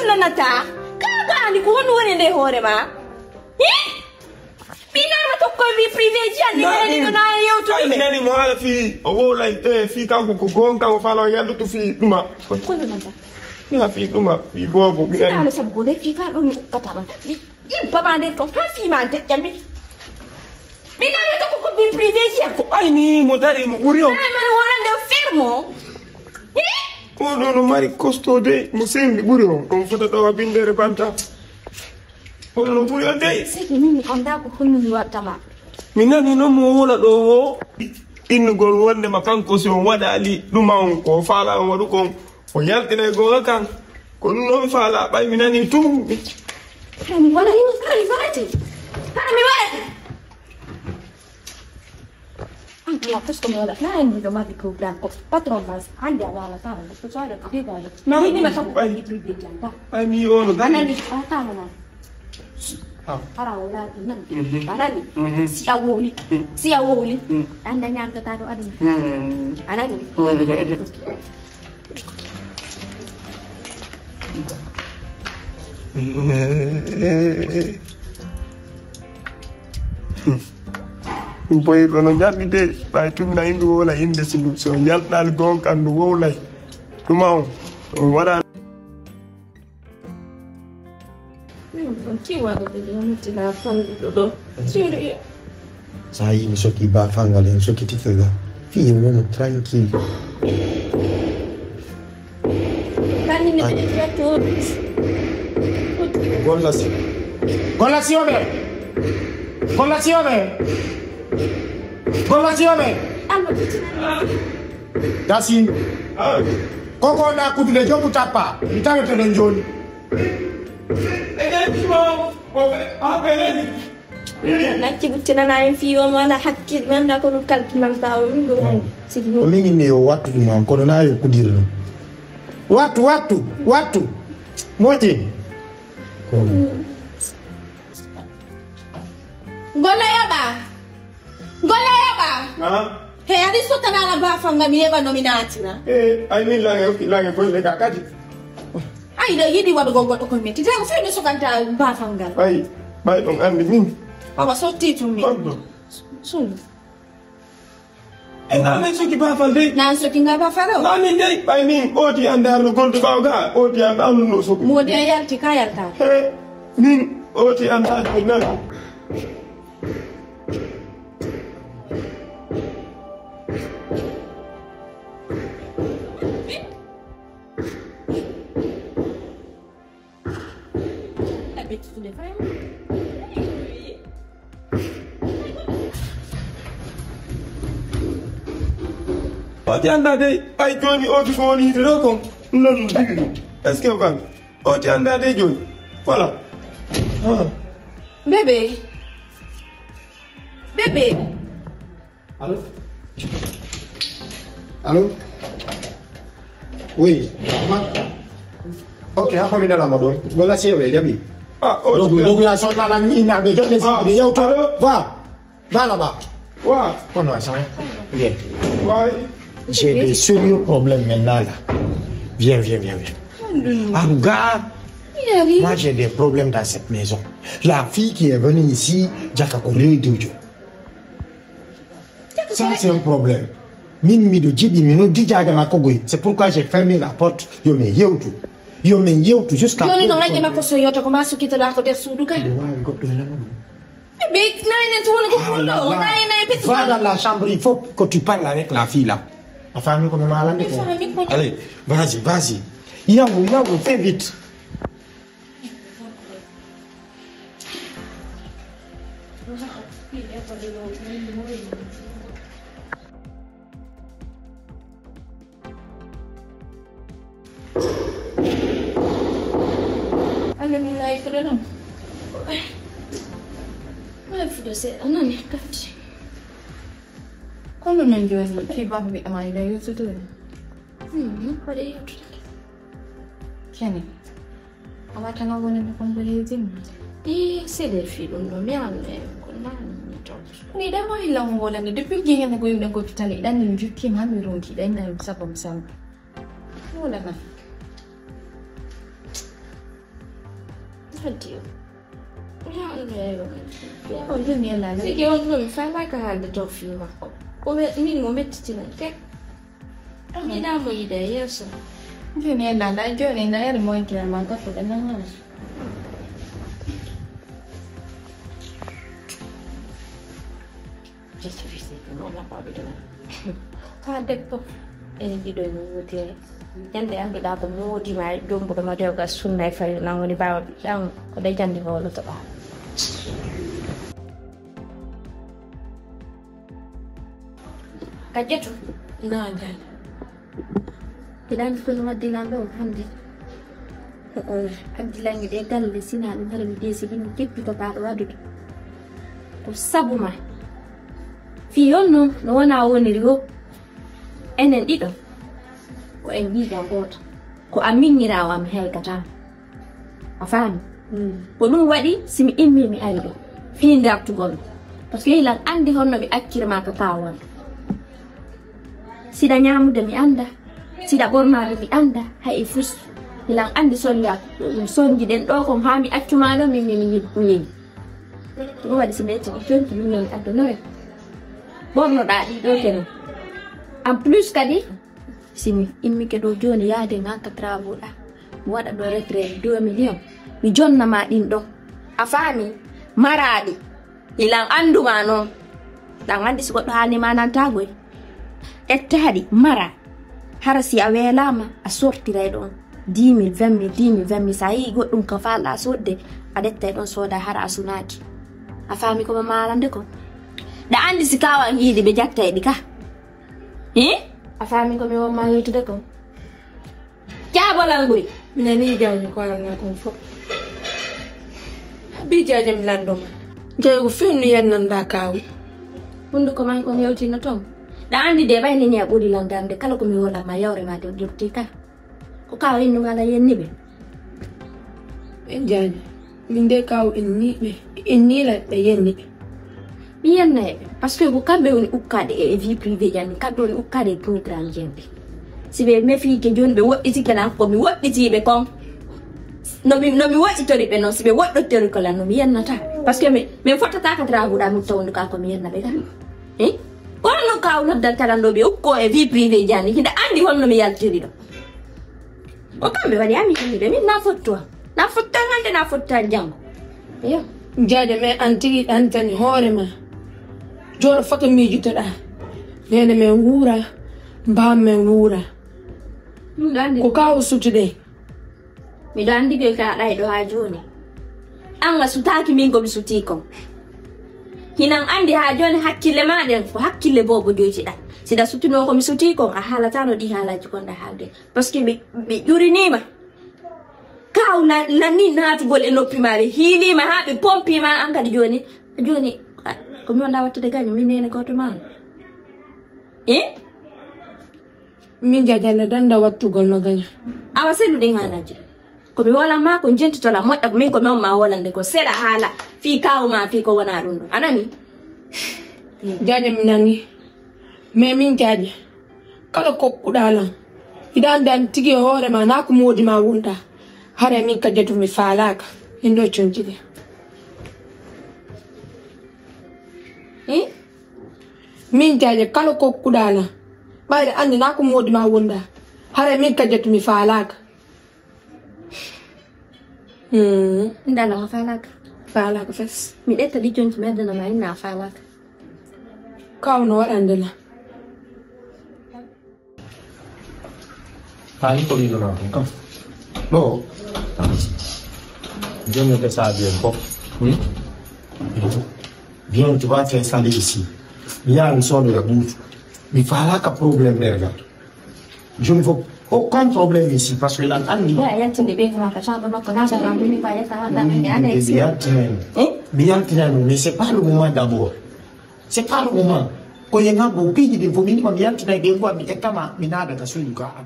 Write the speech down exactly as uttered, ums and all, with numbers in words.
Nonata, ka gaani ko honɗun woni e nder hoore maa? Eh? Mi nana tokkoy vie privée ji an, mi nani ko naa yewtude. Ay, mi nani mo haala fii, o wowlay, eh, fii kanko ko goonga, o faalaa o yallutu fii ɗuma. Ko nonata? Mi ha fii ɗuma, fii boobo, mi nani. Ala sabu ko nde fii ka ɗum ukkata ma. Mi, mi baba nde ko fa fii ma deƴƴa mi. Mi nani tokko ko vie privée ji an. Ko ayni mo dari mo ɓuri on. Ay, man wonande fermo. Eh? Oɗo no mari costaud de, mo sembi ɓuri on. On fota ɗo a binndere banta. Oɗo no ɓuri on de. Seke min mi anndaa ko honno mi watta ma. Mi nani non mo wola ɗo wo innugol wonde ma kanko si on waɗaali ɗuma on ko faala on waɗu kon. O yaltinay goonga kan. Ko ɗum non mi faala ɓay mi nani tum. Hara mi waɗa hino fara mi waɗate. Hara mi waɗate. An kala tos ko mi waɗa. Na en miɗo mari ko dan ko patron mas hande a wala tan ko so waɗa ko de dan. Na ni ma tan ko ɓay. Ɓay mi ono dan. Anani a tama na. Ah. Hara wala nan. Mhm. Anani. Mhm. Si a wowli. Mhm. Si a wowli. Mhm. Anda nyam ta do adun. Mhm. Anani. Mhm. Boy, kono jalɗi de, ɓay tun na indu wowla innde si ndu, so jalɗal gonka ndu wowlay. Ɗuma on, on waɗa. Ɗum ɗon kiwaaɗo ɓe ɗon tila fanɗuɗo ɗo. Sérieux. Sa yi mi soki ba fangal en soki titala. Fii wonu tranquille. Kani ne ɓe ɓe to. Golla si. Golla si oɓe. Golla si oɓe. Golla si oɓe. Allo, kitina. Dasi. Koko na kutude jobu tappa. Mi tawete ɗon jooni. Nacci ɓuttinana en fii on wala hakkil, mi annda ko ɗum kalkinanta on ɗum ɗo. Sigi ko min inni yo wattu ɗum on, kono na yo kudir ɗum. Wattu, wattu, wattu. Moƴƴi. Golle yoɓa. Golle yoɓa. Ah? He, aɗa sottanaa la baafa nga mi heɓa no mi naatira. Eh, ay min lange, lange golle ga kadi. Ay, ɗo yiɗi waɗugol goɗɗo ko metti. Tawi ko fewndo sokanta baafal ngal. Ay, ɓay ɗon anndi min. Awa sotti tun min. Honno? Sun. E na men soki baafal dey. Nan soki nga baafal o. Na min dey, ɓay min ooti anndaar no goldo ɓaawo ga, ooti anndaar no soki. Moodi a yalti, ka yalta. He, min ooti anndaar no nana. Ooti anndaa dey, ɓay jooni ooti ko woni yiɗi ɗo kon. Non, non, ɗiɗi ɗum. Est-ce que o kan? Ooti anndaa dey jooni. Voilà. Ah. Bébé. Bébé. Allô? Allô? Oui. Ma-, ok, ako mi nana mo ɗon. Wala si we jaɓi. Ah, oh, donc, donc, ya son nana ni na be jot les. Ah, allô? Va. Va là-bas. Wa. Kono a san. Bien. Wa. J'ai des sérieux problèmes maintenant là. Viens, viens, viens, viens. Ah, regarde. Moi, j'ai des problèmes dans cette maison. La fille qui est venue ici, Jaka Kore Dojo. Ça, c'est un problème. Min miɗo jiɗi, mi noddi jaaga makko goy. C'est pourquoi j'ai fermé la porte. Yo men yewtu. Yo men yewtu jusqu'à... Joni no ragge makko so yewta ko ma sukkitoɗa ko nder suudu ka. Miɗo waawi goɗɗo e lamuɗo. Ɓe nayi nen to woni ko fulɗo, o nayi nayi piti. Va dans la chambre, il faut que tu parles avec la fille là. A faami ko mi maalande ko? Mi faami ko. Allez, vas-y, vas-y. Yaw, yaw, fais vite. Alhamdulillahi, ko ɗon. Wala fuɗo seeɗa, nani, kadi. Kono men jooni, fii bambi ama ina yewtude. Hmm, ko ɗe yewtude. Kene. A wattana wonande kon ko heewtinma? Ii, seeɗa fii ɗum ɗo, mi anndaa ko nani mi to. Ni ɗan mo illa mo wolande, depuis que hene ko yimɓe ko tali, ɗan ni mi jukkiima, mi ronki, ɗan ni mi sabo mi sabo. Wolana. Addio. Yaa Allah, yaa Allah. Yaa Allah, mi yalaa. Sike on ɗum, mi faalaaka haalde toon fii makko. O we-, min mo mettitinay tek. Mi yiɗaa mo yiide e yeeso. Jooni e lala, jooni na ere moytira ma gorko ɓe nanngana. Haa debbo, enen ɗiɗo en wowtiri. Ñande annduɗaa ko moodi ma, jombuɗo ma dewgal sunna e farilla, an woni baaba ɓiɗɗo an, ko ɗe jannde hoolotoɗaa. Kajjatu. Naa jannde. Hiɗa anndi ko mi waddi lan ɗoo hannde? Addi lan e ɗee galle, sinaa ɗum hara mi deesi ɗum, mi keppitotaako waɗude. Ko sabu maa. Fii on non, no wonaa woniri wo. Enen ɗiɗo, ko en ɓiiga gooto. Ko a miñiraawo am, mi haykataa. A faami? Mm. Ko ɗum waɗi, si mi immii, mi ari ɗoo. Fii ndartugol. Parce que hilan anndi honno mi acciri maa ka kaawol. Siɗa ñaamude, mi annda. Siɗa ɓornaade, mi annda. Hay e fus. Hilan anndi sonja, sonji ɗen ɗoo kon haa mi accu maa ɗoo, min, min, min, min. Ɗum waɗi si mi ƴetti ɗi conci, min non addonoye. Ɓornoɗaa ɗi ɗoo kene. En plus kadi, si mi immike ɗoo jooni, yaade ngan ka travaux ɗaa. Mi waɗa ɗoo retrait deux millions. Mi jonna maa ɗin ɗoo. A faami? Maraaɗi. Hilan anndu maa non. Ɗan anndi si goɗɗo haalni maa nantaagoy. Ƴettaa ɗi, maraa. Hara si a weelaama, a sortiray ɗon dix mille, vingt mille, dix mille, vingt mille. Si a yi'ii goɗɗum ka faalɗaa soodde, a ƴettay ɗon soodaa hara a sunaaki. A faami ko mi maalande kon? Ɗa anndi si kaaw an yiɗi ɓe jattay ɗi ka? Hii? A faami ko mi won maa yewtude kon? Jaabolal nguri. Mi nanii jaaji ko aranaa kon fof. Bii jaaji mi lanndo ma. Jeeygu few no yennanɗaa kaawu. Hunnduko man on yewtino ton. Ɗa anndi de ɓay nini a ɓuri lan darnde kala ko mi woolan ma yawre ma de ƴetti ka. Ko kaaw innu ma la yenni ɓe. Ɓe jaaji. Min de kaaw inni ɓe. Inni la ɓe yenni ɓe. Mi yennay ɓe. Parce que ko kamɓe woni ukkaade e, e vie privée jan, kamɓe woni ukkaade e programme jan ɗi. Si ɓe mefiike jooni, ɓe woɗɗitike lan ko mi woɗɗitii ɓe kon. No mi, no mi woɗɗitori ɓe non, si ɓe woɗɗitori ko lan, no mi yennata. Parce que mi, min fottata ka tara huɗa mi tawndo ka ko mi yenna ɓe kan. Eh? Kono no kaaw noddanta lan ɗo ɓe ukko e vie privée jan, hiɗa anndi honno mi yaltiri ɗo. Ko kamɓe waɗi ami hannde ɓe min na fottuwa. Na fotta hannde, na fotta janngo. Iyo. Jaaja, mais an tigi ɗantani hoore ma. Jooɗo foto miijutoɗaa. Neene men wuura, mbaam men wuura. Ɗum ɗo anndi. Ko kaaw sutude. Miɗo anndi ɓe ka ɗayɗo haa jooni. An a sutaaki min ko mi sutii kon. Hinan anndi haa jooni hakkille maa ɗen ko hakkille boobo joytiɗaa. Si ɗa sutunoo ko mi sutii kon, a haalataano ɗi haalaaji kon ɗa haalde. Parce que ɓe, ɓe ƴuriniima. Kaaw na-, nanni naatugol e noppi maa, ɓe hiiliima haa ɓe pompiima an kadi jooni. Jooni, a, ko mi wonɗaa wattude gaño, min neene gooto maa. Eh? Min jajale danda wattugol no gaño. Awa selu ɗin haalaaji. Ko mi woolan maa ko jentitola moƴƴa ko min ko mi on maa woolande ko seɗa haala fii kaaw maa fii ko wonaa ɗum ɗo. A nani? Jaaja mi nani. Mais min jaaja. Kala kokkuɗaa lan, hiɗa anndi an tigi e hoore maa, naa ko moodi maa wonɗaa. Haray min Kajjatu mi faalaaka. Min ɗoo conci ɗin. Eh? Min jaaja, kala kokkuɗaa lan, ɓayde anndi naa ko moodi maa wonɗaa. Haray min Kajjatu mi faalaaka. Hmm. Ndala ma faalaaka. Faalaaka fes. Mi ɗetta ɗi conci mi addana ma inna a faalaaka. Kaaw no waɗande lan. Haali ko wiɗonaa kon kam. Ɗoo. Jooni no ɓe saabi en fof. Hmm? Bien, tu vas t'installer ici. Mi yaha mi soodoya buutu. Mi faalaaka problème nder gal. Jooni fof, aucun problème ici, parce que lan anndi. Wa a yaltinde ɓe ko maka, chambre makko, naata ɗon, ɗum ko a yetta, waɗa ɗum, mi anda ici. Mi yaltinay mo. Eh? Mi yaltinay mo, mais c'est pas le moment d'abord. C'est pas le moment. Ko yen han ko piiji ɗin fof, min ma mi yaltinay ɓe, mi ƴetta ma, mi naada ka suudu ka an.